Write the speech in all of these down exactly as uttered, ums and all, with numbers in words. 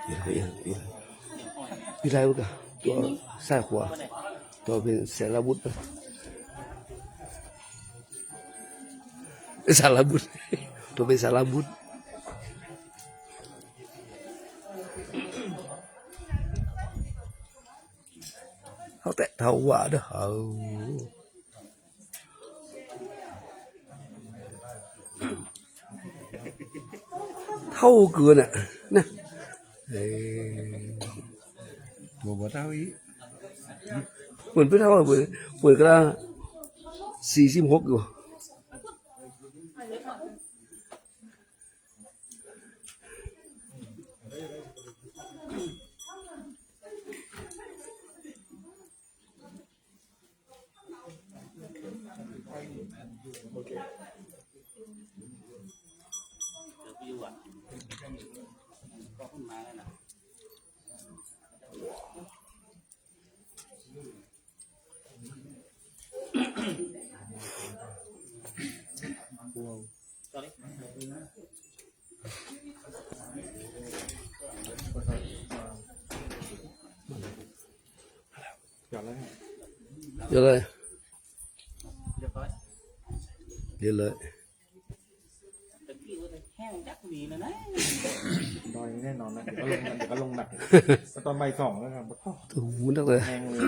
มีอะไร มีอะไร มีอะไรบ้างอะ ตัวซ้ายขวา ตัวเป็นสารวุธนะ สารวุธ ตัวเป็นสารวุธ เขาแตะเท้าว่าเด้อ เออ เท่าเกินอ่ะ นะ เออ ตัวบ่เท่าอีก เหมือนไปเท่า เหมือน เหมือนกันละ สี่สิบหกอยู่ เดี๋ยวเลย เดี๋ยวเลย เดี๋ยวเลย แห้งจักหนีแล้วนะ ดอยแน่นอนนะ เดี๋ยวก็ลง เดี๋ยวก็ลงหนัก ก็ตอนบ่ายสองแล้วครับ โอ้โห นักเลย แห้งเลย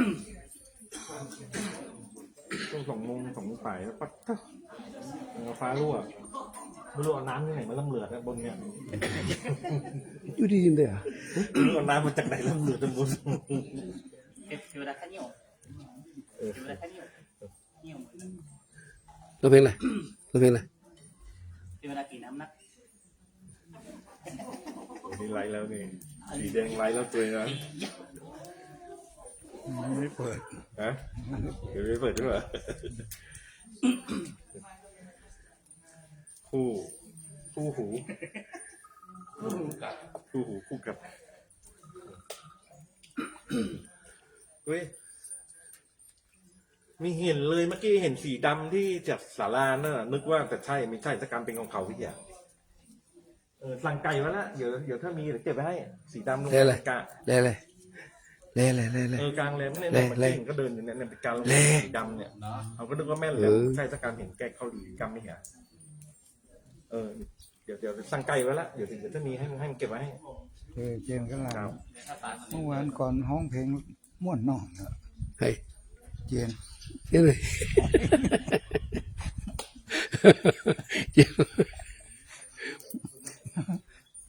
ช่วงสองโมง สองโมงปลายแล้ว ปั๊บ ฟ้ารั่ว ไม่รู้เอาน้ำที่ไหนมาล่ำเหลือด้านบนเนี่ย อยู่ดีๆเลยอ่ะ ไม่รู้เอาน้ำมาจากไหนล่ำเหลือด้านบน เทวดาขะเหนี่ยว เออ เทวดาขะเหนี่ยว เหนี่ยวเหมือนกัน ร้องเพลงอะไร ร้องเพลงอะไร เทวดากินน้ำหนัก นี่ไลฟ์แล้วนี่ สีแดงไลฟ์แล้วตัวนะ ไม่เปิด ฮะ เดี๋ยวไม่เปิดด้วยเหรอ คู่ คู่หู คู่หูคู่กับ เฮ้ย ไม่เห็นเลย เมื่อกี้เห็นสีดำที่จากศาลานั่นน่ะ นึกว่าจะใช่ ไม่ใช่ สักกรรมเป็นของเขาพี่อ่ะ เออ สั่งไก่ไว้ละ เดี๋ยว เดี๋ยวถ้ามีเดี๋ยวเก็บไว้ให้ สีดำลง เละเลย กะ เละเลย เละเลย เละเลย เออ กลางแรมเนี่ย เละ เนี่ย เมื่อกี้ เละ เห็นก็เดินอยู่เนี่ย เนี่ย เป็นการลง เละ สีดำเนี่ย เราก็นึกว่าแม่นแล้ว เออ ใช่ สักกรรมเห็นแกเข้าดีกรรมไม่เห็น เออ เดี๋ยว เดี๋ยวสั่งไก่ไว้ละ เดี๋ยว เดี๋ยวถ้ามีให้ ให้มันเก็บไว้ให้ เออ เจนก็ลา ครับ เมื่อวานก่อนร้องเพลงม่วนเนาะ เฮ้ย เจน เจนเลย เจน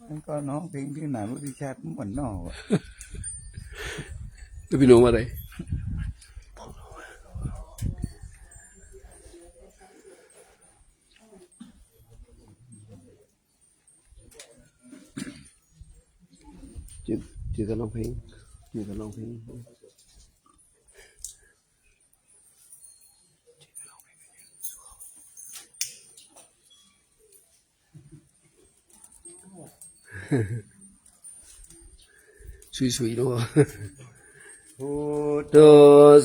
มันก็ร้องเพลงที่ไหน วุฒิชาติม่วนเนาะ แล้วพี่โน้ว่าอะไร เจอ เจอกันร้องเพลง เจอกันร้องเพลง สวยๆ เนาะ Buddho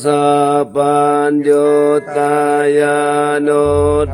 sabbaññutañāṇo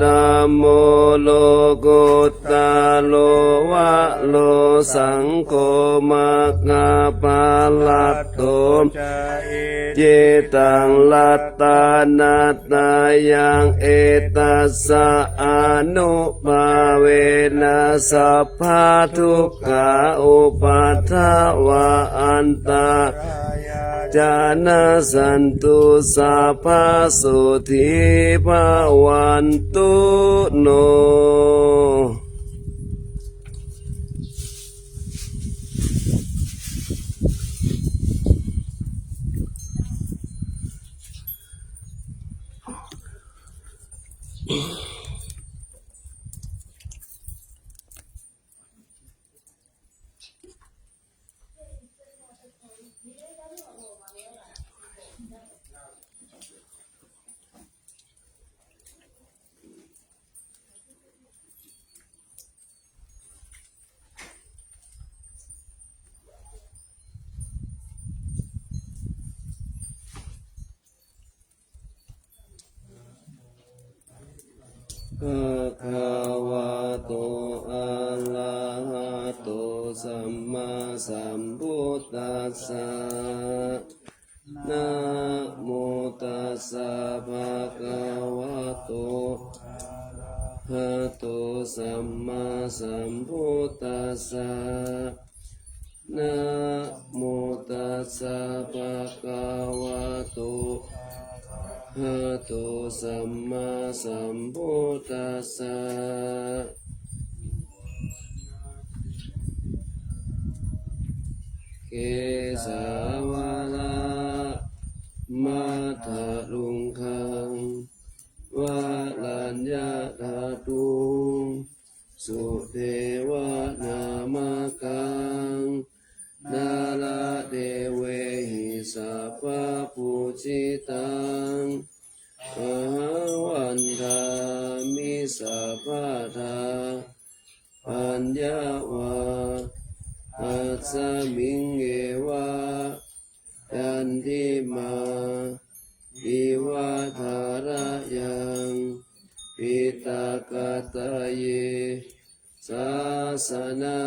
dhammo lokuttaro varo saṅgho maggaphalaṭṭho ca icchitaṃ ratanattayaṃ etassa anubhāvena sabbadukkhā upaddavā antarāyā ca nassantu sabbasotthī bhavantu no. ภะคะวะโต อะระหะโต sammāsambuddhassa. Namo tassa bhagavato arahato sammāsambuddhassa. Namo tassa bhagavato arahato sammāsambuddhassa. Kesāvalāmātharuṅgaṃ varaññathaddhuṃ sudevanāmakaṃ nāradevehi sabbapūjitaṃ ahaṃ vandāmi sabbadā. Paññā vā tasmiṃ yeva candimā iva thārayaṃ piṭakattaye sāsana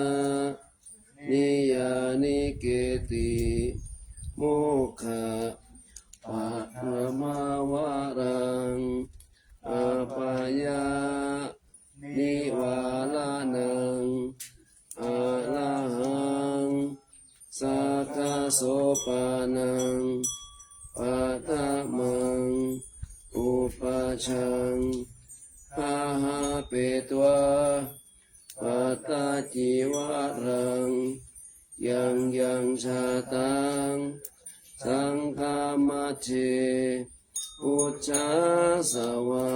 niyyānike'ti mokkhaparamā varaṃ apāyanivāraṇaṃ arahaṃ sakyasopaṇaṃ paṭhamaṃ upajjhaṃ bhāvetvā pattacīvaraṃ yaṃ yaṃ jātaṃ saṅghamajjhe pūjāsava.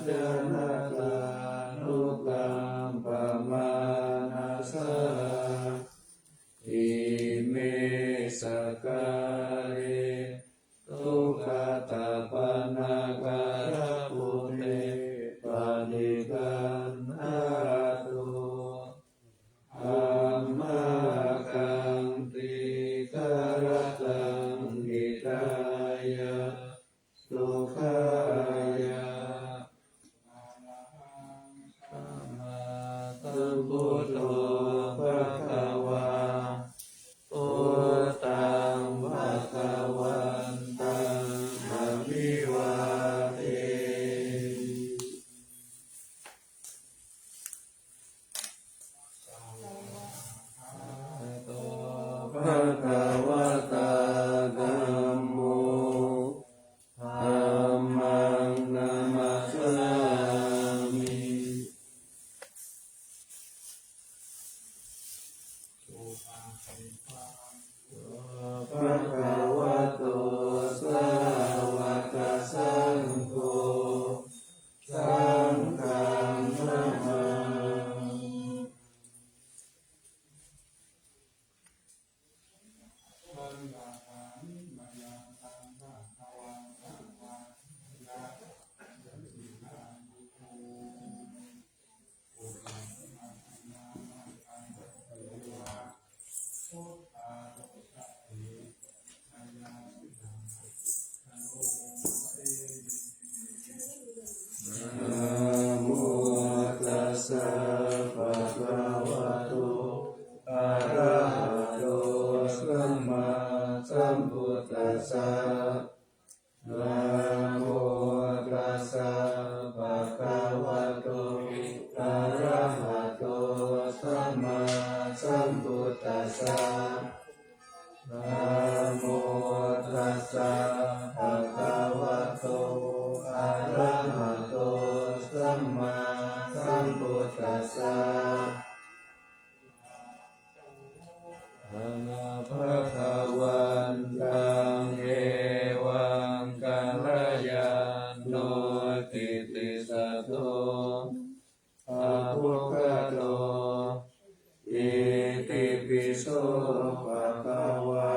janakānukampamānasā ime sakkāre dukkhatappanakārabhūte paṭiggaṇhātu amhākaṃ dīgharattaṃ hitāya sukhāya. Arahaṃ sammāsambuddho bhagavā, buddhaṃ bhagavantaṃ abhivādemi. Bhagavatā dhammo, dhammaṃ namassāmi. Bhagavato sāvakasaṅgho, saṅghaṃ namāmi. Namo tassa bhagavato arahato sammāsambuddhassa. Namo tassa bhagavato arahato sammāsambuddhassa. Namo tassa bhagavato arahato sammāsambuddhassa. Bhagavantaṃ evaṃ kalyāṇo kittisaddo abbhuggato, itipi so bhagavā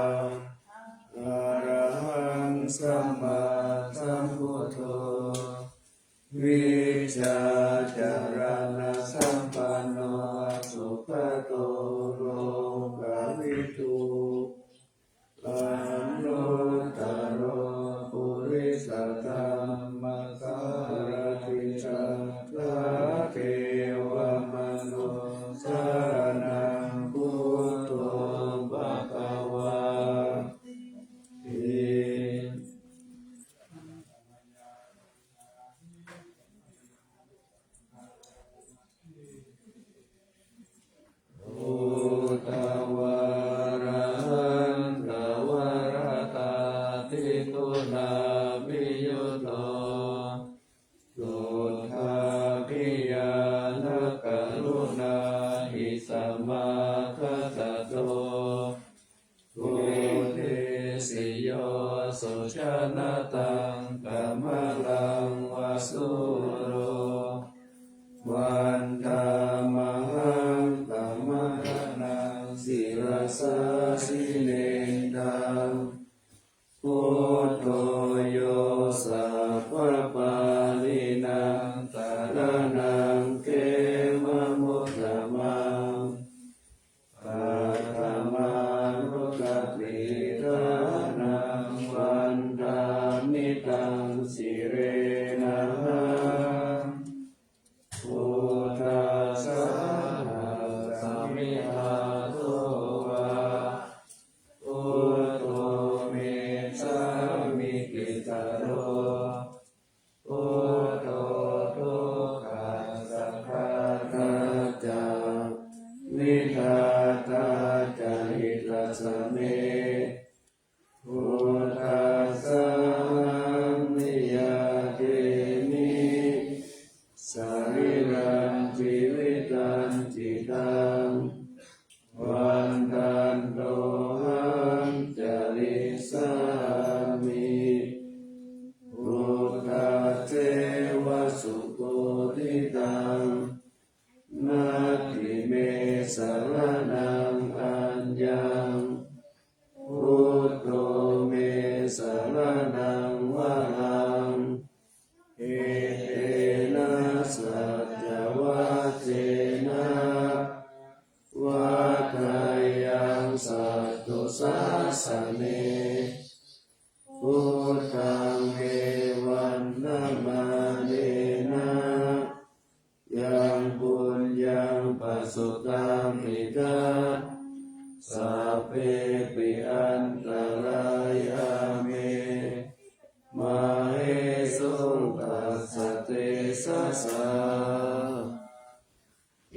arahaṃ sammāsambuddho vijjācaraṇasampanno sugato lokavidū anuttaro purisadammasārathi satthā devamanussānaṃ buddho bhagavāti. Buddhavarahantavarāhādiguṇābhiyutto suddhābhiñāṇakaruṇāhi samāgatatto bodhesi yo sujanataṃ kamalaṃ va sūro vandāmahaṃ tamaharaṇaṃ sirasā jinendaṃ. Buddho yo sabbapāṇīnaṃ saraṇaṃ khemamuttamaṃ. Paṭhamānugatithānaṃ vandāmi taṃ sirenahaṃ. Buddhassāhasmi ātatvā buddho me sāmikissaro. Buddho dukkhassa ghātā ca vidhātā ca hitassa me. Buddhassāhaṃ niyyādemi sarīrañjīvitañcidaṃ. Vandantohaṃ carissāmi buddhasseva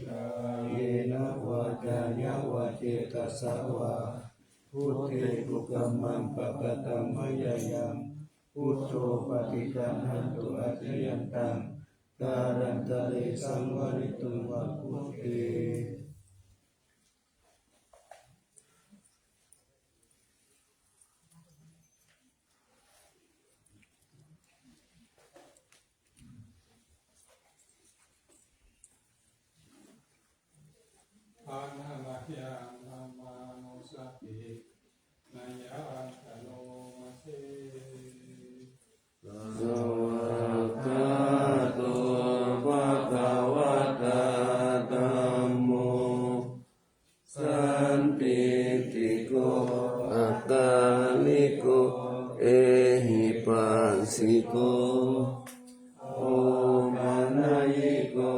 kāyena vācāya va cetasā vā, buddhe kukammaṃ pakataṃ mayā yaṃ, buddho paṭiggaṇhatu accayantaṃ, kālantare saṃvarituṃ va buddhe. Handa mayaṃ dhammānussatinayaṃ karoma se. Svākkhāto bhagavatā dhammo, sandiṭṭhiko akāliko ehipassiko, opanayiko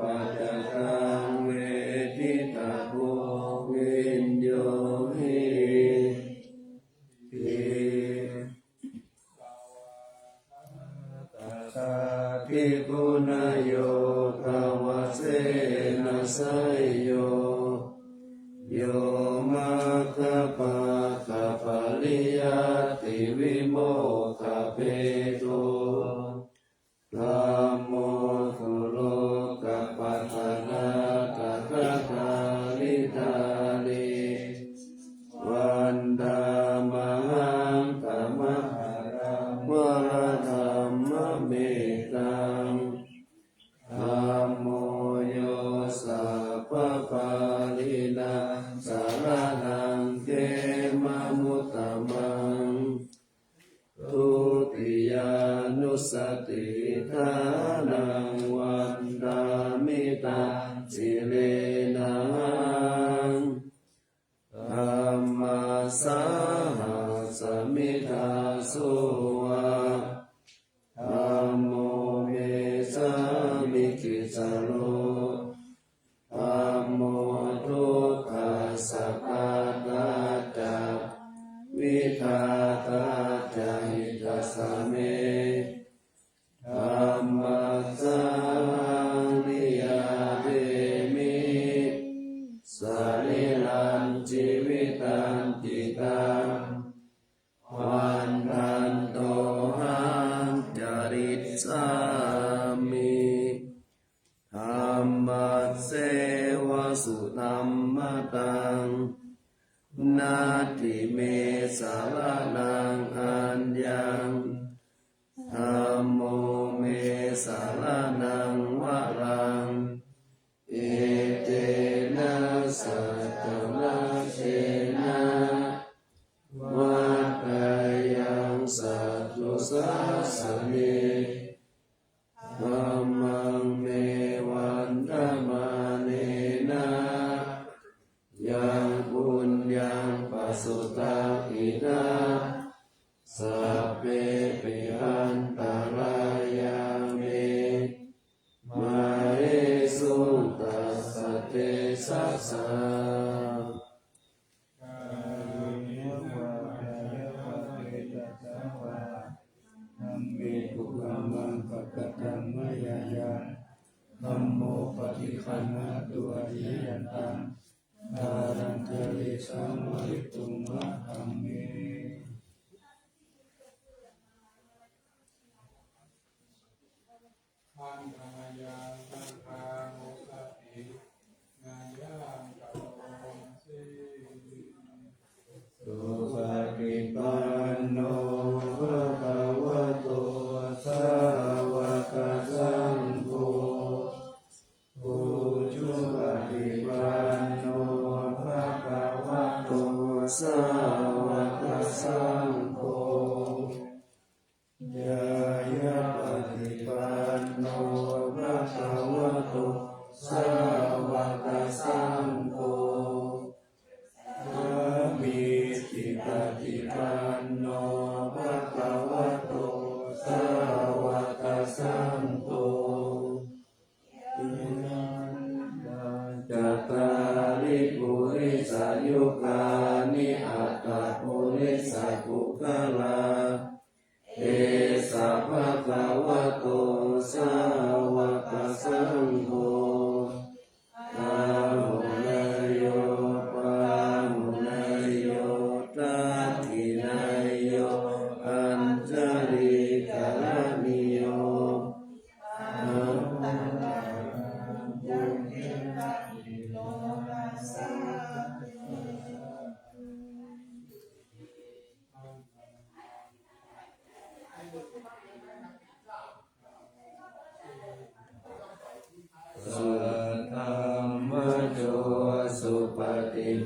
paccattaṃ veditabbo viññūhīti. Sāvakkhātā satigunayogavasena seyyo, yo maggapākapariyattivimokkhabhedo, dhammo kulokapatanā tathagāridhārī, vandāmahaṃ tamaharaṃ varadhammametaṃ. Dhammo yo sabbapāṇīnaṃ saraṇaṃ khemamuttamaṃ, dutiyānussatinaṃ vandāmi taṃ sirenahaṃ. Dhammassāhasmi dāso va, dhammo me sāmikissaro, dhammo dukkhassa ghātā ca vidhātā ca hitassa me, dhammassāhaṃ niyyādemi sarīrañjīvitañcidaṃ, vandantohaṃ carissāmi. Dhammasseva sudhammataṃ, natthi me saraṇaṃ aññaṃ, dhammo me saraṇaṃ varaṃ, etena saccavajjena vaḍḍheyyaṃ satthu sāsane. Dhammaṃ me vandamānena yaṃ puññaṃ pasutaṃ idha, sabbepi antarāyā me māhesuṃ tassa tejasā. Kāyena vācāya va cetasā vā, dhamme kukammaṃ pakataṃ mayā yaṃ, dhammo paṭiggaṇhatu accayantaṃ, kālantare saṃvarituṃ va dhamme. Handa mayaṃ saṅghaṃ osadhinayaṃ karoma se. Supaṭipanno bhagavato sāvakasaṅgho, ujupaṭipanno bhagavato sāvakasaṅgho, ñāyapaṭipanno bhagavato sāvakasaṅgho, sāmīcipaṭipanno bhagavato sāvakasaṅgho, yadidaṃ cattāri purisayugāni aṭṭha purisapuggalā, esa bhagavato sāvaka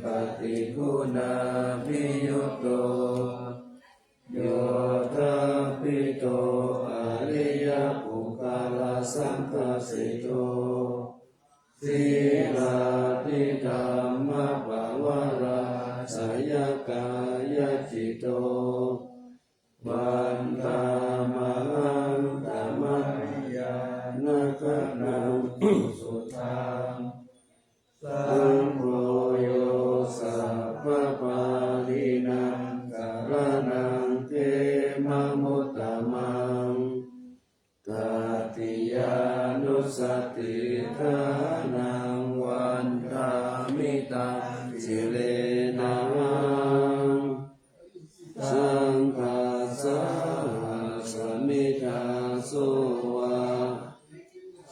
paṭiggaṇābhiyutto, yoṭṭhabbidho ariyapuggalasaṅghaseṭṭho, sīlādidhammapavarāsayakāyacitto, vandāmahaṃ taṃ mahāñāṇagaṇaṃ visuddhaṃ. Saṅgho yo sabbapāṇīnaṃ saraṇaṃ khemamuttamaṃ, tatiyānussatiṭṭhānaṃ vandāmi taṃ sirenahaṃ. Saṅghassāhasmi dāso va,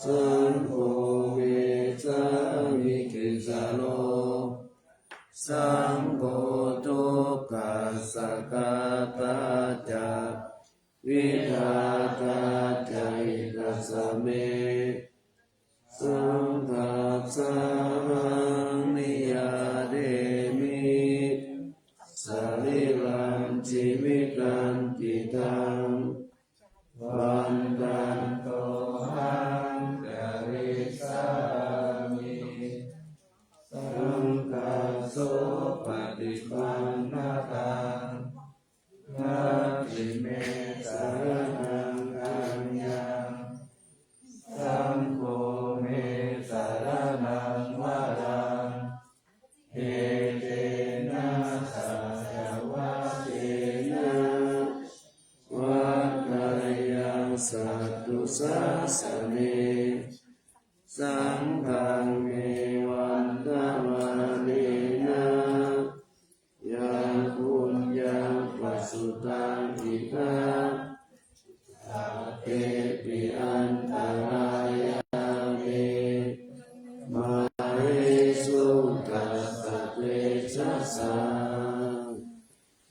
saṅgho me sāmikissaro, saṅgho dukkhassa ghātā ca, vidhātā ca hitassa me. Saṅghassāhaṃ niyyādemi, sarīrañca jīvitañcidaṃ, vandantohaṃ carissāmi, saṅghassopaṭipannataṃ. Natthi me saraṇaṃ aññaṃ, saṅgho me saraṇaṃ varaṃ, etena saccavajjena, vaḍḍheyyaṃ satthu sāsane. Saṅghaṃ me vandamānena, yaṃ puññaṃ pasutaṃ idha, sabbepi antarāyā me, māhesuṃ tassa tejasā.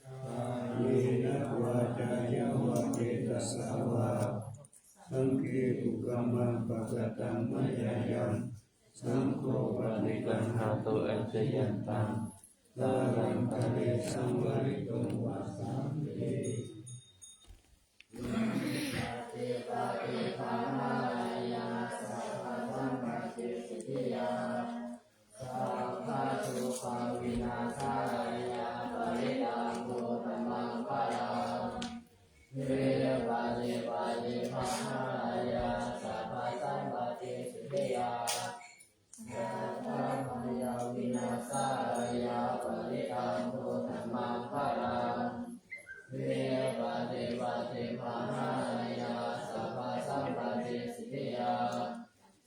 Kāyena vācāya va cetasā vā, saṅghe kukammaṃ pakataṃ mayā yaṃ, saṅgho paṭiggaṇhatu accayantaṃ, kālantare saṃvarituṃ va saṅghe. Sabbarogavināsāya parittaṃ brahmāya, sabbasampattisiddhiyā, sabbabhayavināsāya parittaṃ brahmāya, sabbasampattisiddhiyā,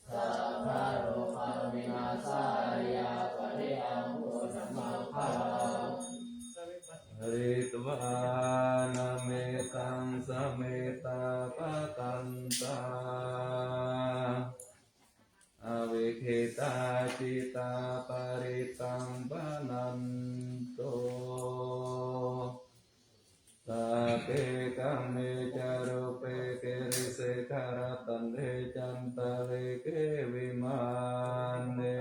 sabbarogavināsāya parittaṃ brahmāya. Pharitvāna mettaṃ samettā bhadantā, avikkhittacittā parittaṃ bhaṇantu. Sagge kāme ca rūpe girisikharataṭe cantalikkhe vimāne,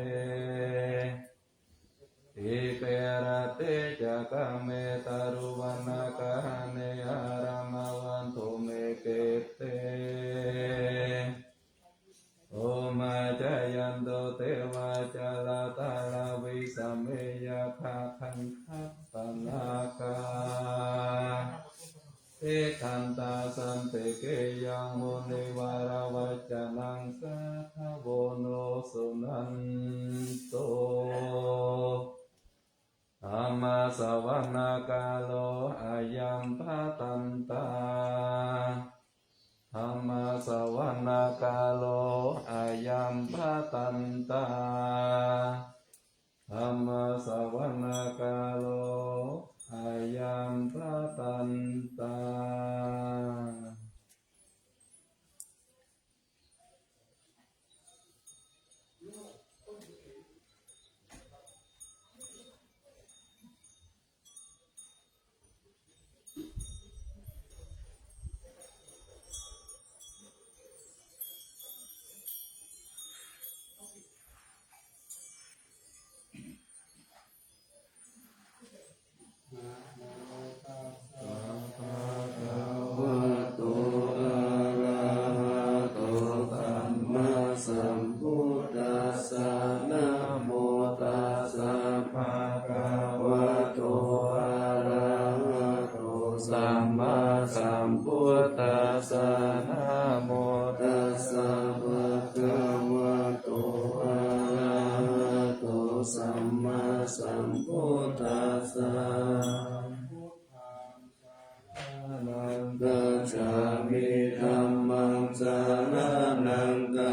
dīpe raṭṭhe ca gāme taruvanagahane arāmagahane gehavatthumhi khette, bhummā cāyantu devā jalathalavisame yakkhagandhabbanāgā, tiṭṭhantā santike yaṃ munivaravacanaṃ sādhavo no suṇantu. Dhammassavanakālo ayam bhadantā. Dhammassavanakālo ayam bhadantā. Dhammassavanakālo ayam bhadantā.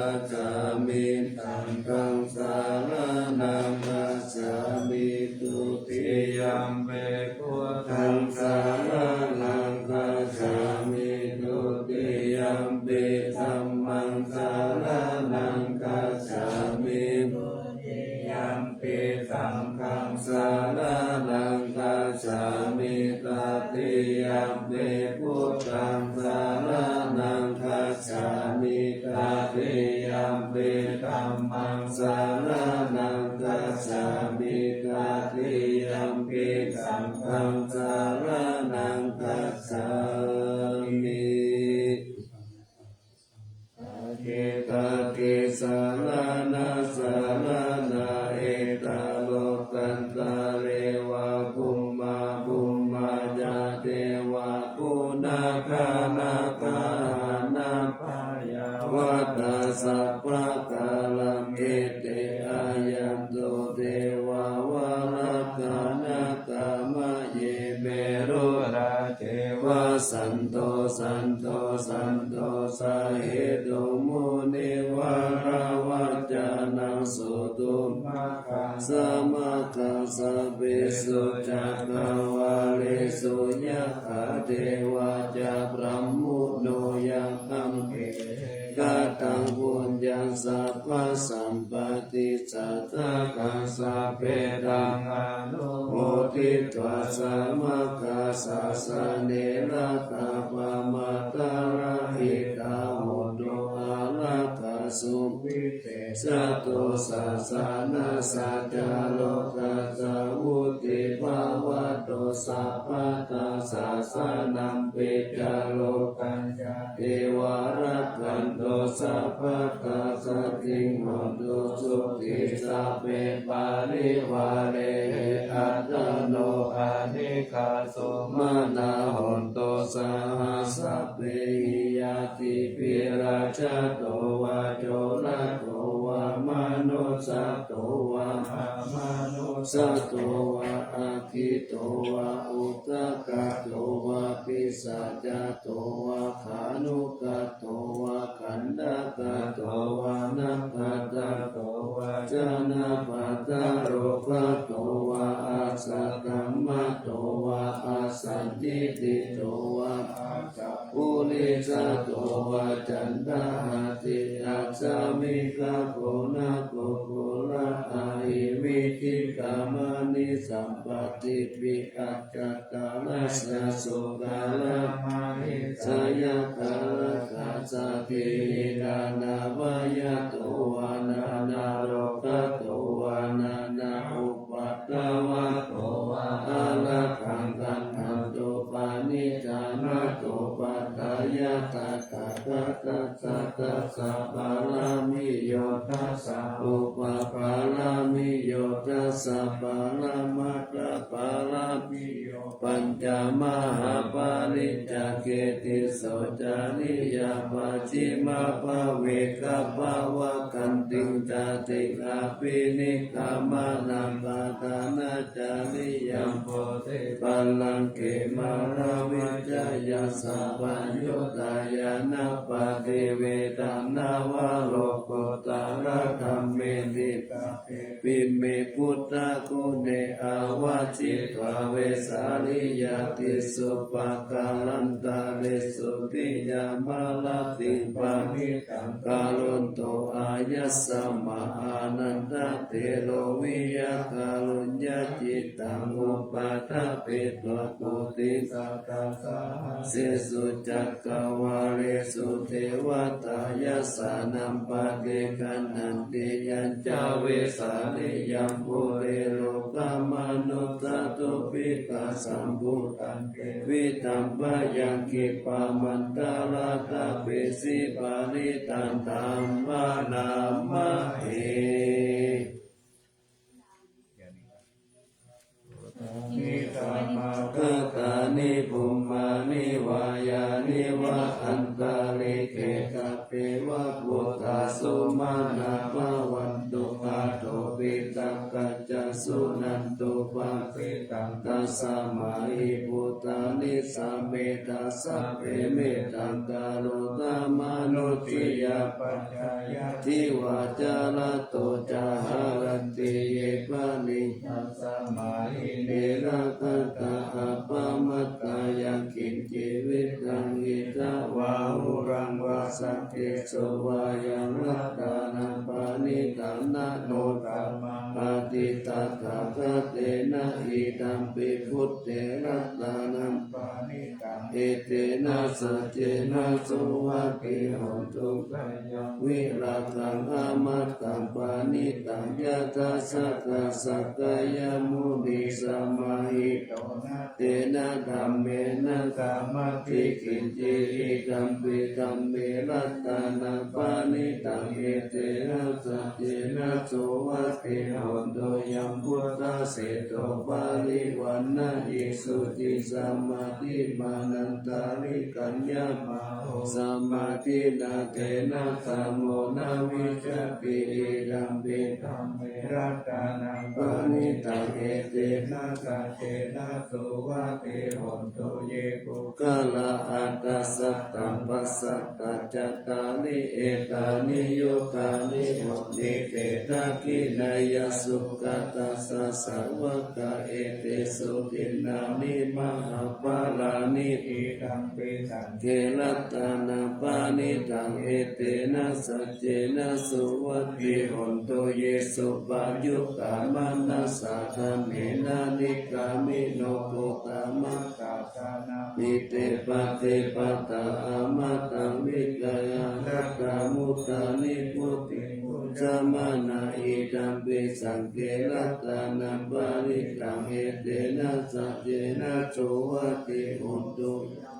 gacchāmi. Saṅghaṃ saraṇaṃ gacchāmi. Dutiyampi buddhaṃ saraṇaṃ gacchāmi. Dutiyampi dhammaṃ saraṇaṃ gacchāmi. Dutiyampi saṅghaṃ saraṇaṃ gacchāmi. Tatiyampi buddhaṃ saraṇaṃ gacchāmi. Tatiyampi dhammaṃ saraṇaṃ gacchāmi. Tatiyampi saṅghaṃ saraṇaṃ gacchāmi. Atthi atthi saraṇa saraṇā, etta lokantare va bhummā bhummā ca devā, bhunnā gaṇā gaṇā, nāgā yāmā sabbakālaṃ, ete āyantu devā valakā nāgā, mahe merurā devā santo santo santo, sahetuṃ munivaravacanaṃ, sutvā bhāsamaggā sabbesu cakkavāḷesu, yakkhā devā ca brahmuno, yaṃ amhe kataṃ puññaṃ sabbasampatti sādhakaṃ, sabbe taṃ anumoditvā, samaggā sāsane ratā, pamādarahitā hontu, ārākkhā suvi tesato. Sāsanassa ca lokassa vuḍḍhibhāvato sabbadā, sāsanampi ca lokañca devā rakkhantu sabbadā, saddhiṃ hontu sukhī sabbe parivārehi, attāno anīghā sumanā hontu saha sabbehi ñātibhi. Rājato vā corato vā manussato vā amanussato vā aggito vā udakato vā pisācato vā khāṇukato vā kaṇṭakato vā nakkhattato vā janapadarogato vā asaddhammato vā asandiṭṭhito vā asappurisato vā caṇḍahatthi-assa-miga-goṇa-kukkura-ahi-vicchika-maṇisappadīpi-accha- -taraccha-sūkara-mahesa-yakkhārākkhasādīhi nānābhayato vā nānārogato vā nānāupaddavato vā ārakkhaṃ gaṇhantu paṇidhā. Natthupādayo tathāgatassa dasa pāramiyo dasa upapāramiyo dasa paramattha pāramiyo pañca mahāpariccāge tisso cariyā pacchimabhave gabbhāvakkantiṃ jātiṃ abhinikkhamanaṃ padhānacariyaṃ bodhipallaṅke māravijayaṃ sabbaññutañāṇappaṭivedhaṃ navalokuttaradhammeti pake pime buddhaguṇe āvajjitvā Vesāliyā tīsu pākārantaresu tiyāmarattiṃ parittaṃ karonto āyasmā Ānandatthero viya kāruññacittaṃ upaṭṭhapetvā koṭisatasahassesu cakkavāḷesu devatā yassāṇaṃ paṭiggaṇhanti yañca Vesāliyaṃ pure rogāmanussadubbhikkhasambhūtaṃ tividhaṃ bhayaṃ khippamantarattape siparittaṃ taṃ bhaṇāma he. Bhūtāni samāgatāni bhummāni vā yāni va antalikkhe sabbeva bhūtā sumanā bhavantu athopi sakkacca suṇantu bhāsitaṃ. Tasmā hi bhūtā nisāmetha sabbe mettaṃ karotha mānusiyā pajāya divā ca ratto ca haranti ye baliṃ. Tasmā hi ne rakkhatha appamattā. Yaṃ kiñci vittaṃ idha vā huraṃ vā saggesu vā yaṃ ratanaṃ paṇītaṃ na no samaṃ atthi tathāgatena idampi buddhe ratanaṃ paṇītaṃ etena saccena suvatthi hotu. Khayaṃ virāgaṃ amataṃ paṇītaṃ yadajjhagā sakyamunī samāhito na tena dhammena samatthi kiñci idampi dhamme ratanaṃ paṇītaṃ etena saccena suvatthi hotu. Yaṃ buddhaseṭṭho parivaṇṇayī suciṃ samādhimānantarikaññamāhu samādhinā tena samo na vijjati idampi dhamme ratanaṃ paṇītaṃ etena saccena suvatthi hotu. Ye puggalā aṭṭha sataṃ pasatthā cattāri etāni yugāni honti te dakkhiṇeyyā sugatassa sāvakā etesu dinnāni mahapphalāni idampi saṅghe ratanaṃ paṇītaṃ etena saccena suvatthi hotu. Ye suppayuttā manasā daḷhena nikkāmino gotamasāsanamhi te pattipattā amataṃ vigayha laddhā mudhā nibbutiṃ bhuñjamānā idampi saṅghe ratanaṃ paṇītaṃ etena saccena suvatthi hotu.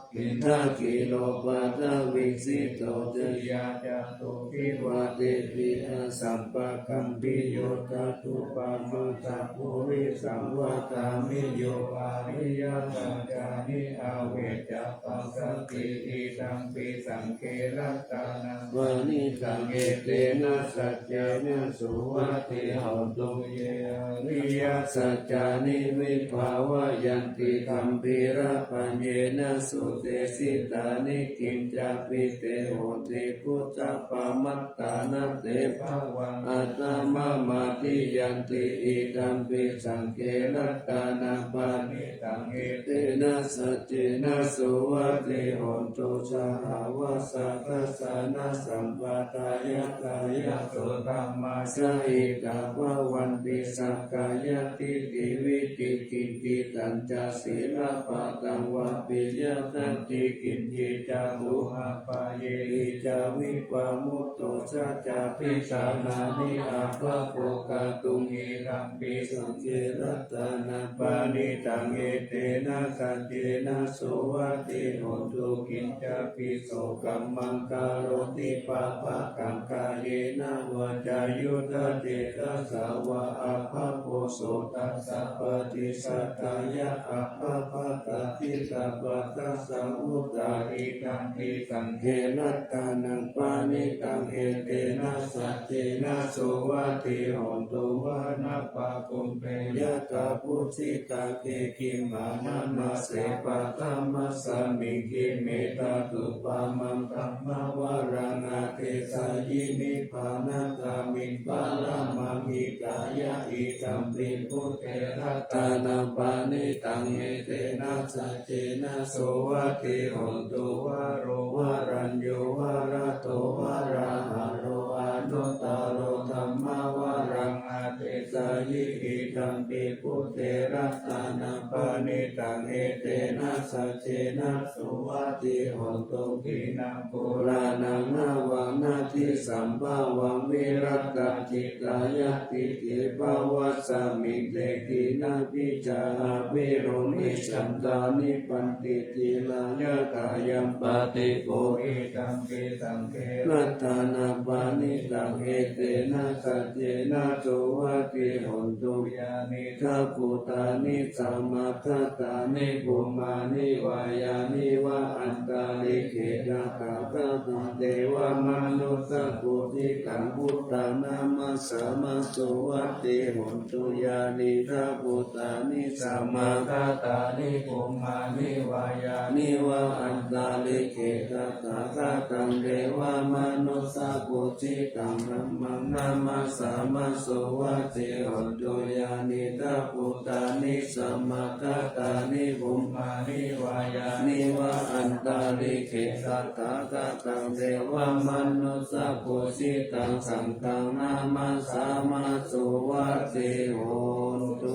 Khīṇakhīlo paṭhaviṃ sito ca yā catubbhi vātebhi asampakampiyo tathūpamaṃ sappurisam vadāmi yo ariyasaccāni avecca passati idampi saṅghe ratanaṃ paṇītaṃ etena saccena suvatthi hotu. Ye ariyasaccāni vibhāvayanti gambhīrapaññena sudesitāni kiñcāpi te honti khuddappamattā na te bhavaṃ aṭṭhamamādiyanti idampi saṅghe ratanaṃ paṇītaṃ etena saccena suvatthi hotu. Sahāvassa dassanasampadāya kāyaso dhammā jahitā bhavanti sakkāyadiṭṭhi vicikicchitañca sīlabbataṃ vāpi yadatthi kiñci ca uhappāyehi ca vippamutto saccābhidhānāni abhabbo kātuṃ idampi saṅghe ratanaṃ paṇītaṃ etena saccena suvatthi hotu. Kiñcāpi so kammaṃ karoti pāpakaṃ kāyena vācāyuda cetasā vā abhabbo so tassa paṭicchadāya abhabbatā diṭṭhapadassa vuttā idampi saṅghe ratanaṃ paṇītaṃ etena saccena suvatthi hotu. Vana pāgumbe yathā phussitagge gimhānamāse paṭhamasmiṃ gimhe tathūpamaṃ dhammavaraṃ adesayi nibbānagāmiṃ paramaṃ hitāya idampi buddhe ratanaṃ paṇītaṃ etena saccena suvatthi hotu. Varo varaññū varado varāharo anuttaro dhammavaraṃ adesayi idampi buddhe ratanaṃ paṇītaṃ etena saccena suvatthi hotu. Khīṇaṃ purāṇaṃ navaṃ natthi sambhavaṃ virattacittāyatike bhavasmiṃ te khīṇabījā avirūḷhichandā nibbanti dhīrā yathāyaṃ padīpo idampi saṅghe ratanaṃ paṇītaṃ etena saccena suvatthi Hotu. Yānīdha bhūtāni samāgatāni bhummāni vā yāni va antalikkhe tathāgataṃ devamanussapūjitaṃ buddhaṃ namassāma suvatthi hotu. Yānīdha bhūtāni samāgatāni bhummāni vā yāni va antalikkhe tathāgataṃ devamanussapūjitaṃ dhammaṃ namassāma suvatthi hotu. Yānīdha bhūtāni samāgatāni bhummāni vā yāni va antalikkhe tathāgataṃ devamanussapūjitaṃ saṅghaṃ namassāma suvatthi hotu.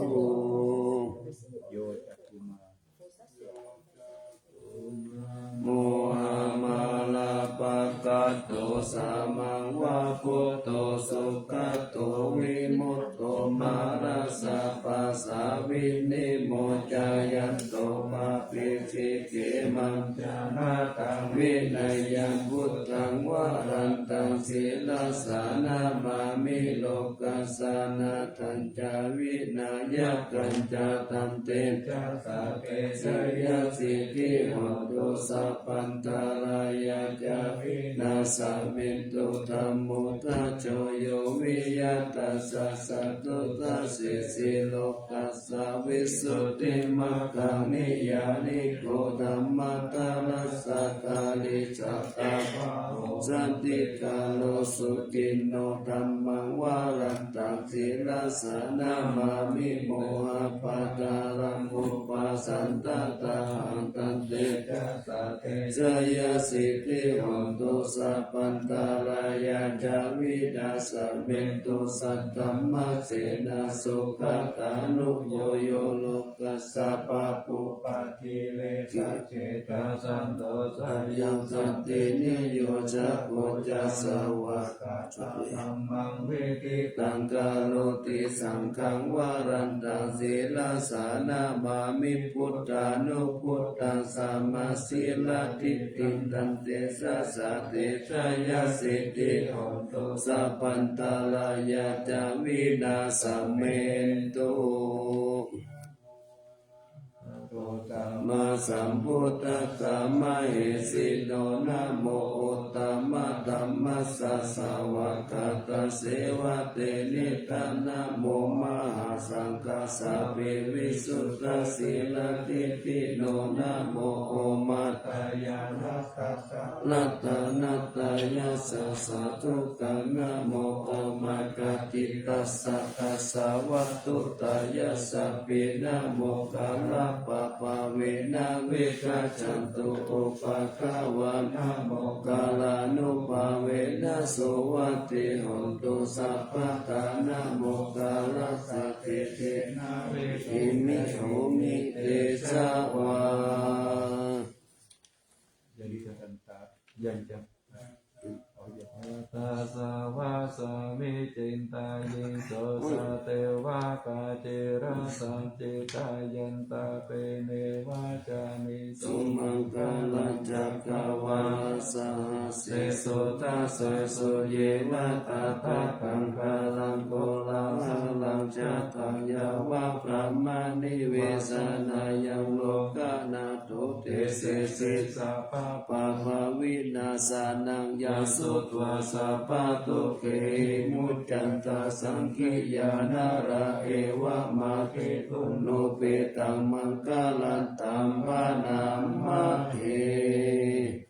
Mohamalāpakaṭṭho samaṃ va buddho sugato vimutto mārassa pāsā vinimocayanto pāpesi khemaṃ janataṃ vinayaṃ buddhaṃ varantaṃ sirasā namāmi lokassa nāthañca vināyakañca tantejasā te jayasiddhi hotu sabbantarāyā ca vināsamentu. Dhammo dhajo yo viya tassa satthu dassesi lokassa visuddhimaggaṃ niyyāniko dhammaddharassa kāli sattā pahū santikaro suciṇṇo dhammaṃ varantaṃ sirasā namāmi mohappadālaṃ upasantadāhaṃ tantejasā te jayasiddhi hotu sabbantarāyā ca vināsamentu saddhammasenā sugatānugo yo lokassa pāpū paṭivedhaseṭṭho santo sayaṃ santiniyojako ca svākkhāto dhammaṃ viditaṃ karoti saṅghaṃ varantaṃ sirasā namāmi buddhānubuddhaṃ samasīladiṭṭhiṃ tantejasā te jayasiddhi hotu sabbantarāyā ca vināsamentu. Namo uttamasambodhaye mahesino, namo uttamadhammassa svākkhātasseva tenidha, namo mahāsaṅghassāpi visuddhasīladiṭṭhino, namo omātyāraddhassa ratanattayassa sādhukaṃ, namo omakātītassa tassa vatthuttayassapi, namokārappabhāvena vigacchantu upakāvā, namokārānubhāvena suvatthi hotu sabbadā, namokārassa tejena vidhimhi homi tejavā. Jadi sebentar, jangan. Tassa vāsamicchitayiṃso sadevakā cirasañcitā, yantā benevacanī sumaṅgalā, cakkavāḷesu dasesu yeva, tattha gaṅgāraṃ koḷahalaṃ jataṃ yāva brahmanivesanāyaṃ, lokānato desesi sabbapāpavināsanaṃ, yā sutvā sabbadukkhehi muccanti saṅkhayyā nārā, evamāddiṭṭhino petaṃ maṅgalantaṃ bhaṇāma he.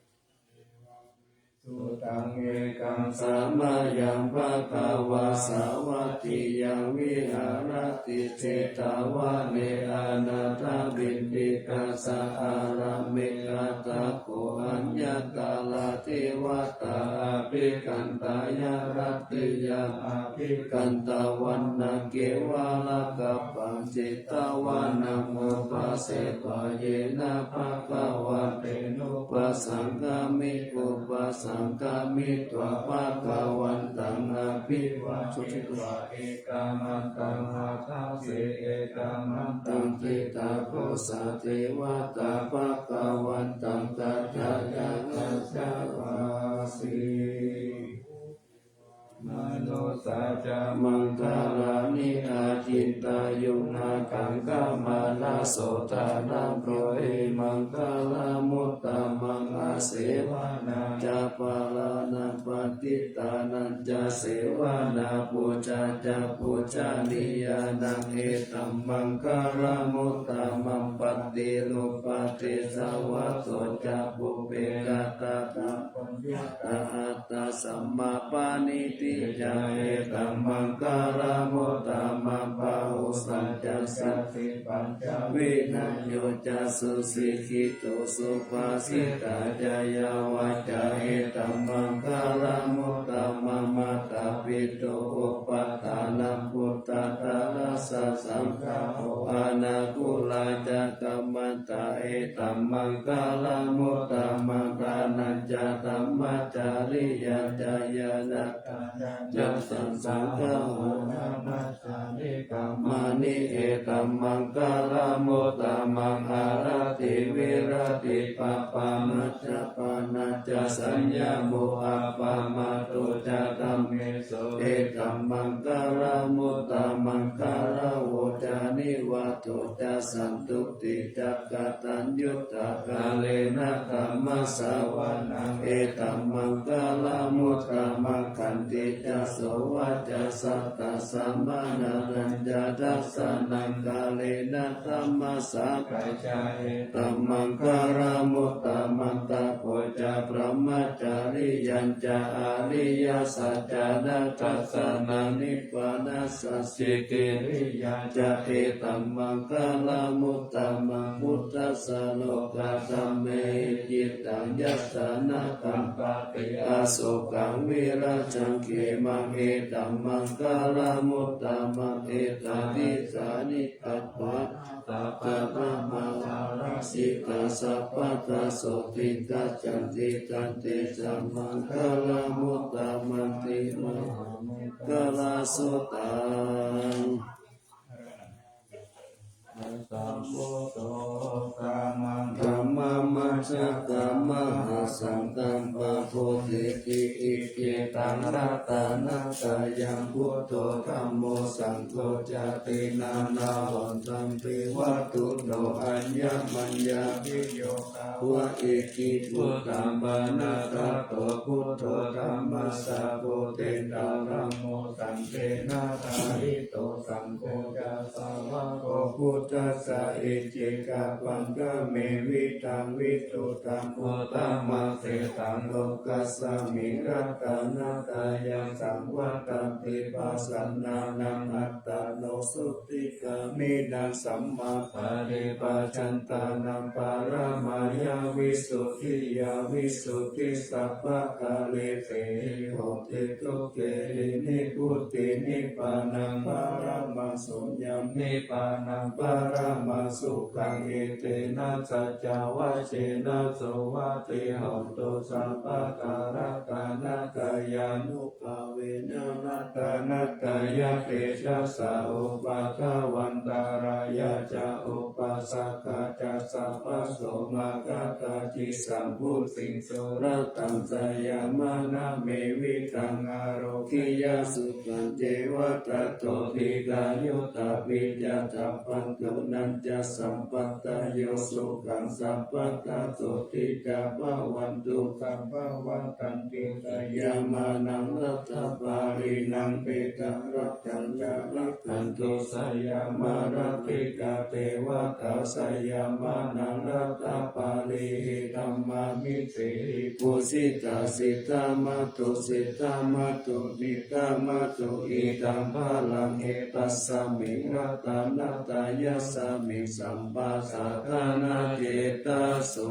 Sutaṃ ekaṃ samayaṃ bhagavā sāvatthiyaṃ viharati jetavane anāthapiṇḍikassa ārāme. Atha kho aññatra devatā abhikkantā, yā dakkhiyaṃ abhikkantā, vaṇṇaṃ kevalakappaṃ jetavanaṃ upaseṭṭha. Yena bhagavā tenupasaṅkami, upasaṅkamitvā bhagavantaṃ abhivādetvā ekamantaṃ aṭṭhāsi. Ekamantaṃ ṭhitā kho sā devatā bhagavantaṃ tadāya ācikkhasi. Anusā ca maṅgalāni, acintayuṃ ākaṅkhamānā sotthānaṃ brūhi maṅgalamuttamaṃ. Asevanā ca bālānaṃ, paṇḍitānañca sevanā, pūjā ca pūjanīyānaṃ, etammaṅgalamuttamaṃ. Paṭirūpadesavāso ca, pubbe katā ca attasammā paṇidhi ca, etammaṅgalamuttamaṃ. Pahūsañca sippañca, vinayo ca susikkhito, subhāsitā ca yā vācā, etammaṅgalamuttamaṃ. Mātāpitu upaṭṭhānaṃ, puttadārassa saṅgaho, anākulā ca kammantā, etammaṅgalamuttamaṃ. Dānañca dhammacariyā ca, ñāṇadattānañca saṅgaho, brahmacārī gāmāni, etammaṅgalamuttamaṃ. Āratī viratī pāpā, majjapānā ca saññamo, appamādo ca dhammesu, etammaṅgalamuttamaṃ. Gāravo ca nivāto ca, santuṭṭhī ca kataññutā, kālena dhammassavanaṃ, etammaṅgalamuttamaṃ. Khantī ca sovacassatā, samaṇānañca dassanaṃ, kālena dhammasākacchā, etammaṅgalamuttamaṃ. Tapo ca brahmacariyañca, ariyasaccāna dassanaṃ, nibbānasacchikiriyā ca, etammaṅgalamuttamaṃ. Phuṭṭhassa lokadhammehi, cittaṃ yassa na kampati, asokaṃ virajaṃ khemaṃ, etammaṅgalamuttamaṃ. Etādisāni katvāna, sabbatthamaparājitā, sabbattha sotthiṃ gacchanti, tantesaṃ maṅgalamuttamanti. Mahāmaṅgalasuttaṃ. Sambuddho sammāsambuddho, sammāsamajjhakamahāsantaṃ, pabodhiti icchitaṃ, ratanattayaṃ buddho, dhammo saṅgho ca, tenaṃ na hontampi vatthuno, aññamaññāpi yo ikibbutaṃ, panattato buddho, dhammasāvakena dhammo, saṅghena ṭhāvito, saṅgho ca sāvako buddhassa, icchikapaññamevidaṃ visuddhaṃ, uttamaṃ seshaṃ lokasmiṃ, ratanattayaṃ saṃvattanti, pasannānaṃ attano, sotthi gāmīnaṃ sammāpaṭipajantānaṃ, paramāya visuddhiyā visuddhisabbakāresehi, honti tukkhāhi nibbutiṃ, nibbānaṃ paramaṃ suññaṃ, nibbānaṃ paramaṃ sukhaṃ. Etena saccavajjena, suvatthi hotu sabbadā, ratanattayānu bhāvena, ratanattayatejasā, upaddavaṃ antarāyā ca, upaddavā ca sabbaso, mā katthaci sambhūtiṃ, surataṃ cāyamānāmevidaṃ, ārogyasukhañceva, tato dīghāyutā, piyatappaṃ guṇañca sampā- dayo, sukhaṃ sabbadā, sotthī ca bhavantu, sabbā bhavantu. Cāyamānaṃ ratapālinaṃ, petārakkhaṃ ca rakkhantu, jhāyā mārā tikkhā devatā, cāyamānaṃ ratapālihi, taṃ māṃ- sehi pūjitā, siddhā mātu, siddhā mātu, niddhā mātu, idaṃ balaṃ etasmiṃ ratanattayasmiṃ, sabbasatthānacetaso.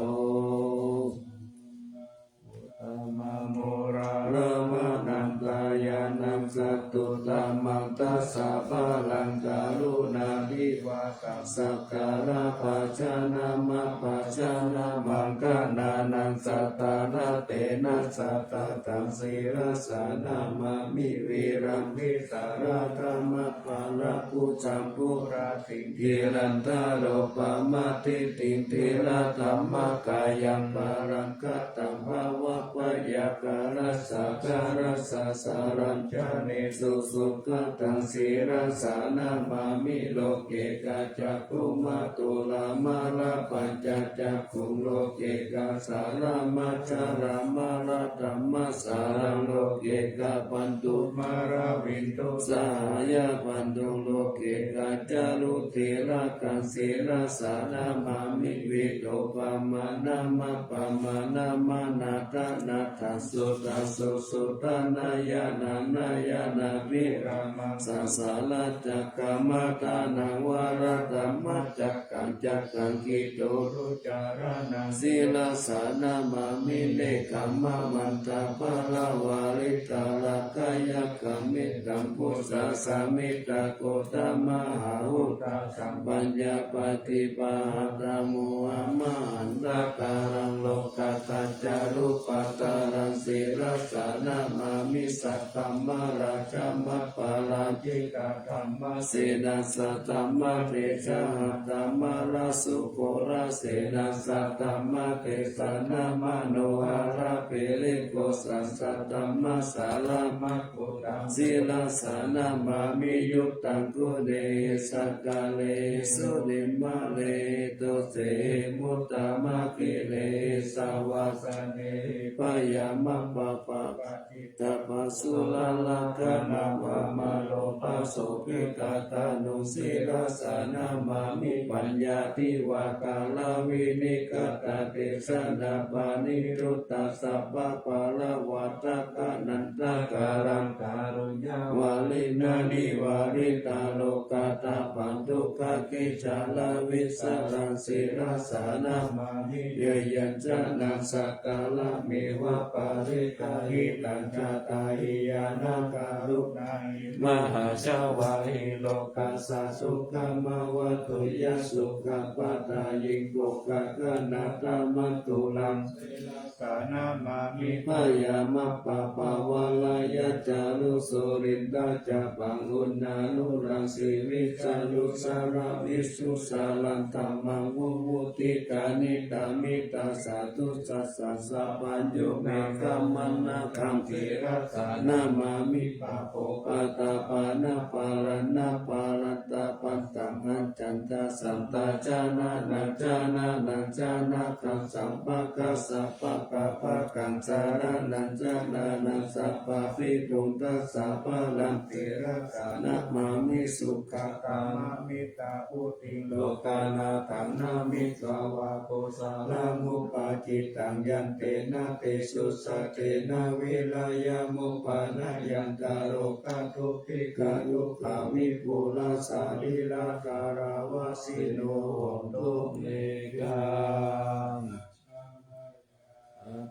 Uttamaṃ purāṇamanantaṃ ñāṇaṃ, sattuttamaṃ dasabalaṃ, karuṇāti- vā- sakkārabhajanaṃ, abhajanamangaṇānaṃ, satthā ratanattayena, sataṃ sirasā namāmi, viraṃ vītarāgaṃ, aparakūjaṃ puratiṃ, dhīrañca rūpamādittaṃ, dhīradhammakayaṃ, paraṃ kataṃ bhava- Abyākārasagarassa sarañjanesu sukhataṃ sirasā namāmi. Loke ca cakkhumā tulamālā pañcacakkhuṃ, loke ca sāramā jaramālā dhammasāraṃ, loke ca bandhumāravindu sahāya bandhuṃ, loke ca ca rū tilakaṃ sirasā namāmi. Vīrupāmaṇḍamanātanāthaṃ sudassūsuddhanayananāyanābhirāmaṃ sahassaṃ sahassaccakkamataṃ dvādasākāraṃ cakkaṃ cakkaṃ kitturu caraṇaṃ sirasā namāmi. Nekkhammamantapaḷavāritarakkhayakkham etaṃbujasamiddhaghotamahāvūtasamphaññapaṭipahātamohaṃ mahantakāraṃ lokadhātarupaṭṭhānaṃ sirasā namāmi. Saddhammarājamapparakkhita dhammasenassa dhammatejamārasu ghorasenassa dhammatejena manoharagirikhosaccaṃ dhammasāraṃ maggotaṃ sirasā namāmi. Yuddhaṃ guṇehi sakkārehi sunimmānehi dosehi muttamakkhilehi savāsanehi byāmappamāpakittapasūlallagganāpamālopasobhitatthaṇuṃ sirasā namāmi. Paññādhivākāraviññātadesanāpanirūddhasabbapāḷavādakanantākāraṃ kāruññavāriṇaṃ nivāritālokatabbaṃ dukkhakicchāravīsaraṃ sirasā namāmi. Yayañcanaṃ sakkārameva pariggāhitaṃ, jātā hi ñāṇakaruṇā hi mahāsāvā hi lokassa sukhaṃ āvattu. Yā sukhapadayiṃ bhogaganātamattulaṃ sirasā namāmi. Byāmappabhavā rājā ca rū surindhacabbaṃ uṇṇānūraṃ siriṃ ca rū saraṃ visuṃ saraṃ dhammaṃ vimuccitanidāni. Tassā dussā sā sampañño meghamānakaṃ sirasā namāmi. Pāpūpatāpā na pāraṃ na pārantapaṃ taṃ haccantaṃ sattā janānañca nānañca nāgaṃ sampakassa pakāpakaṃ saraṇañca nānaṃ sappabhituṃ tassā balaṃ sirasā namāmi. Sukkhakamāmitabbu tiṃ lokānatānamittvā vā kosalamupajjitaṃ yantena tejasā tena vīriyamupānayantā rogā dubbighā yugā vipulā sarīrā kālāvasino hontu meghā.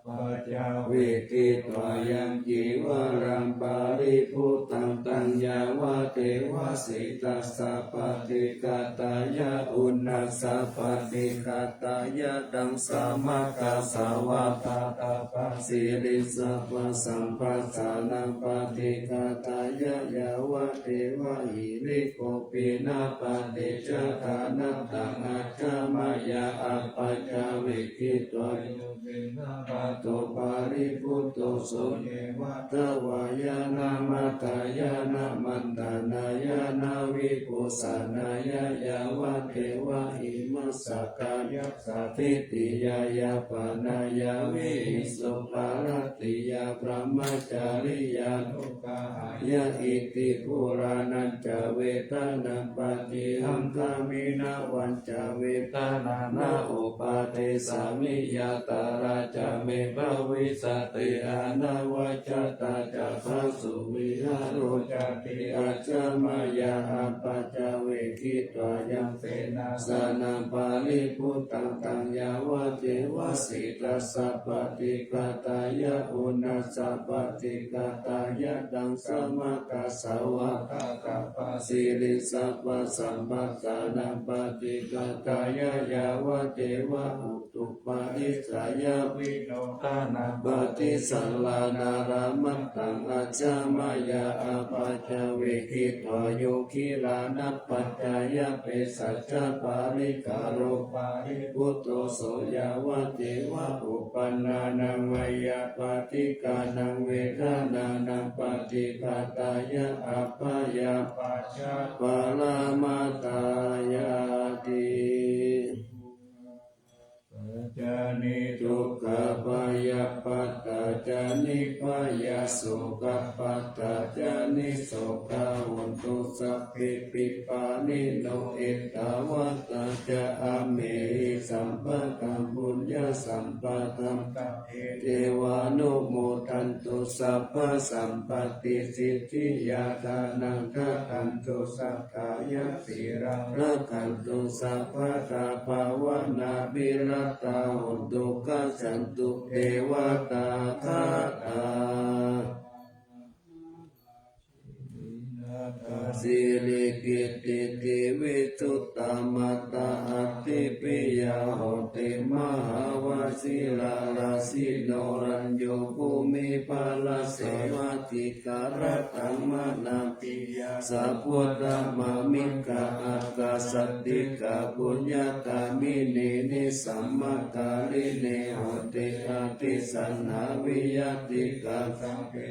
Paccavekkhitvā yaṃ cīvaraṃ paribhuttaṃ taṃ yāvadeva sītassa paṭighātāya uṇhassa paṭighātāya ḍaṃsamakasavātātapasiriṃsapasamphassānaṃ paṭighātāya yāvadeva hirikopinapaṭicchādanatthaṃ ajja mayā apaccavekkhitvā yo ceva pato paribhutto so ceva davāya na madāya na maṇḍanāya na vibhūsanāya yāvadeva imassa kāyassa ṭhitiyā yāpanāya vihiṃsuparatiyā brahmacariyānu ggahāya iti purāṇañca vedanaṃ paṭihaṅkhāmi navañca vedanaṃ na uppādessāmi yātrā ca me bhavissati anavajjatā ca phāsuvihāro cāti ajja mayā apaccavekkhitvā yaṃ senāsanaṃ paribhuttaṃ taṃ yāvadeva sītassa paṭighātāya uṇhassa paṭighātāya ḍaṃsamakasavātātapasiriṃsapasamphassānaṃ paṭighātāya yāvadeva utuparissayavinā Dānaṃ paṭisallānārāmatthaṃ, ajja mayā apaccavekkhitvā, yo gilānapaccayabhesajjaparikkhāro, paribbuto so yāvadeva uppannānaṃ veyyābādhikānaṃ vedanānaṃ paṭighātāya, abyāpajjhaparamatāyāti. Ca niddukkhā bhayappattā ca nibbhayā, sokappattā ca nissokā, hontu sabbepi pāṇino. Ettāvatā ca amhehi, sambhataṃ puññasampadaṃ, sabbe devānumodantu, sabbasampattisiddhiyā. Dānaṃ dadantu saddhāya, sīlaṃ rakkhantu sabbadā, bhāvanābhiratā hontu, gacchantu devatāgatā. Sīlī kīrtiseṭṭhī suttamatā, addhipiyā hotu mahāvajirāsino. Rañño bhūmiparāsevā, dīgharattaṃ manāpiyā, sabbuddhādhāmikā, akāsaṭṭhikā puññagāminī, nisammakāyinī honti, atthi saṇhā viyaṭṭhikā, sabbe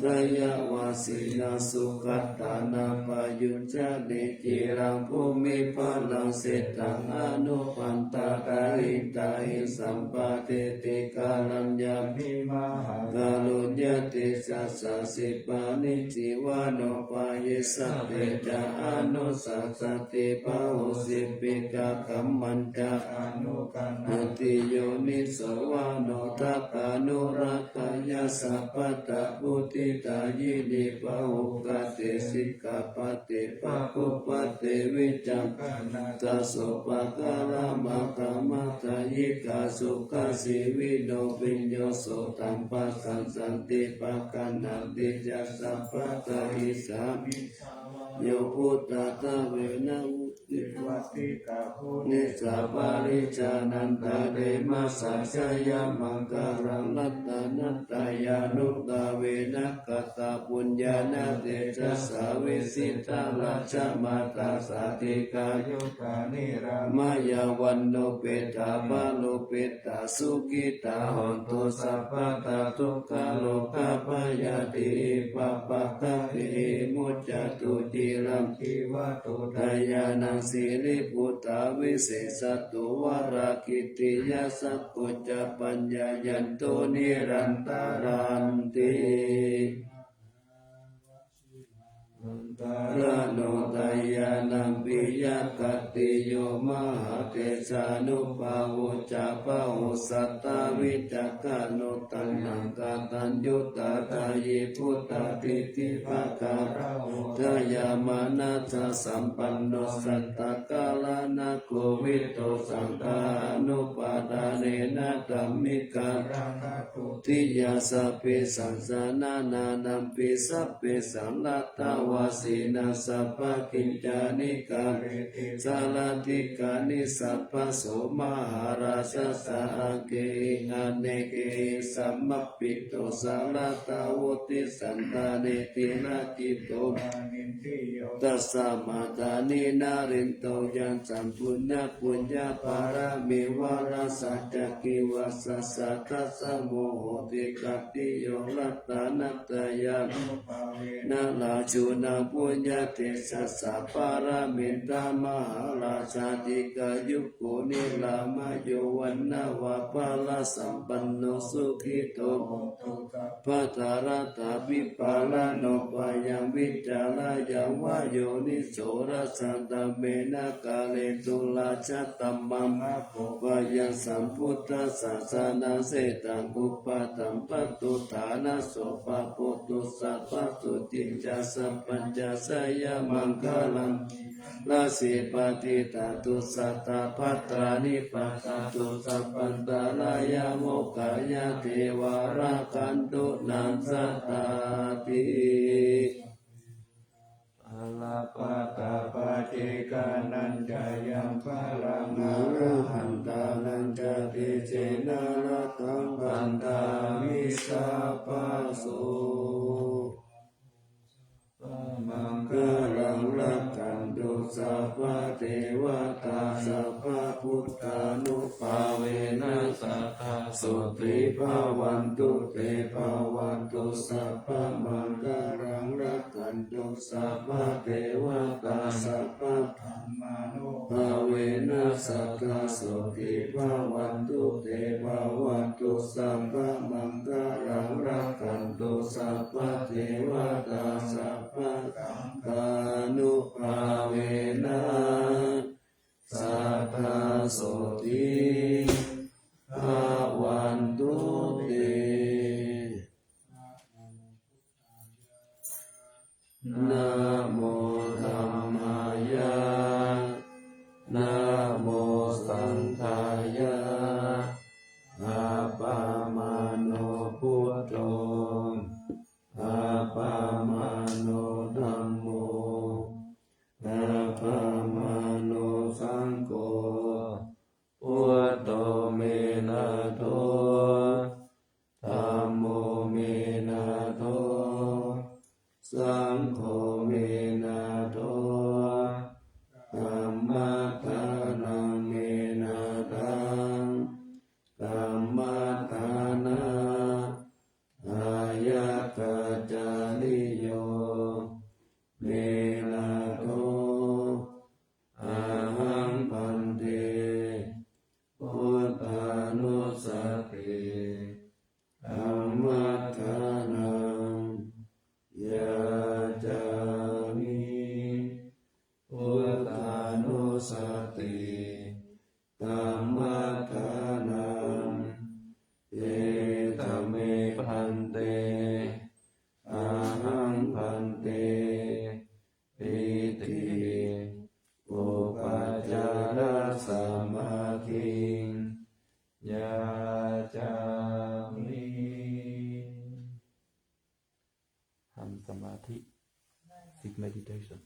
dayāvāsinā sugatānāpayuñjanī. Khīlaṃ bhūmiparāsitaṃ, anupaṇḍā tahiṃ tahiṃ, sampādetu kāruññamhi, mahākaruññatejasā. Khippaṃ jīvano pāyi, sabbe ca anusāsati, pahūti piṭakaṃ maññaṃ, anukaṇhati yoniso. Vāno dakkhaṇo lāhakāya, sabbattha vuṭṭhidāyinī, pāhukkhate sikhāpade, pāhupotthate vicakkhaṇā. Tato pākāramāgamma, dāyikā sukhajīvino, bhiyyo sotthaṃ passadanti, pagaṇhanti ca sabbadā. Issāmi yo bhūtā, sabbe nānattha vuttiṃ, nibbindetha parissaṃ. Antarāyā ma jayamaṅgalaṃ, ratanattayānubhāvena, katapuññāna tejasā, vijitā rakkhamātā, sādhikāyuktā, niramāyā vaṇṇūpetā, pāpūpetā sukhitā hontu sabbadā. Dukkharogabhayā bhayappattā, muccantu, khīlaṃ jīvatu, dāyādaṃ siri putā, visesato varakittiyā, sakkacca paññāyantu, nirantaranti. Antarāno dāyādaṃ piyakattiyo, mahātejānubhāvo ca, bahusatā vicakkhaṇo, taṇhaṅkaraññutā dāyī, bhūtādiṭṭhibhākarā, dāyāmanāsasampanno, santakāranakovito, saṅgahanupadanena, dhammikaraṇa dutiyā. Sabbesaṃ janānānampi, sabbesaṃ raṭṭhāvāsinaṃ, sabbakiñjaṃ nikareti, sārathikāni sabbaso, mahārājassa aṅgehi, anekehi samāpatito, saratā vuṭṭhī santā netirācito, tasmā dāni narindo yaṃ. Yaṃ puññaṃ puññapāramī, vāsā ca itihassā, tasmo hohi āgatikāyo, ratanattayānubhāvena, rājāno puññatejasā, pāramī dhamma mahārājā, dīghāyuko niramāyo, vaṇṇaṃ va parasampanno, sukhito hotu sabbadā. Laddhā dānapapāṇino, byaṃ vicareyya vā yoniso, rājadhammena kāretu, rājadhammamāgopeyya, sambuddhasāsanasate, taṃ upaṭṭhaṃ pāturahaṃ, so pāpū sabbaduttānaṃ, sabbaññā jayamaṅgalaṃ. Rājapālī dātu sadā, bhaddāni passatu, sabbantarāyā mokkhaṃ, yā devā rakkhantu, naṃ sadā ti. Balappattā paccekānañca yaṃ balaṃ, arahantānañca tejena, rakkhaṃ bandhāmi so. Maṅgalaṃ rakkhantu sabbadevatā, sabbabuddhānubhāvena sadā sotthī bhavantu te. Bhavatu sabbamaṅgalaṃ, rakkhantu sabbadevatā, sabbadhammānubhāvena sadā sotthī bhavantu te. Bhavatu sabbamaṅgalaṃ, rakkhantu sabbadevatā, sabbasaṅghānubhāvena sadā sotthī bhavantu te. Namo dhammāya, namo saṅghāya. Appamāṇo buddho, appamāṇo dhammo, appamāṇo saṅgho. Buddho me nātho, dhammo me nātho, saṅgho me nātho, dhammadhanaṃ me nāthaṃ, dhammadhana āyakacariyo me nātho. Ahaṃ bhante buddhānussati dhammadhanaṃ yācāmi. Buddhānussati dhammadhanaṃ. Etha me bhante, ahaṃ bhante, iti upācārasamādhiṃ yācāmi. ทำสมาธิ sit meditation.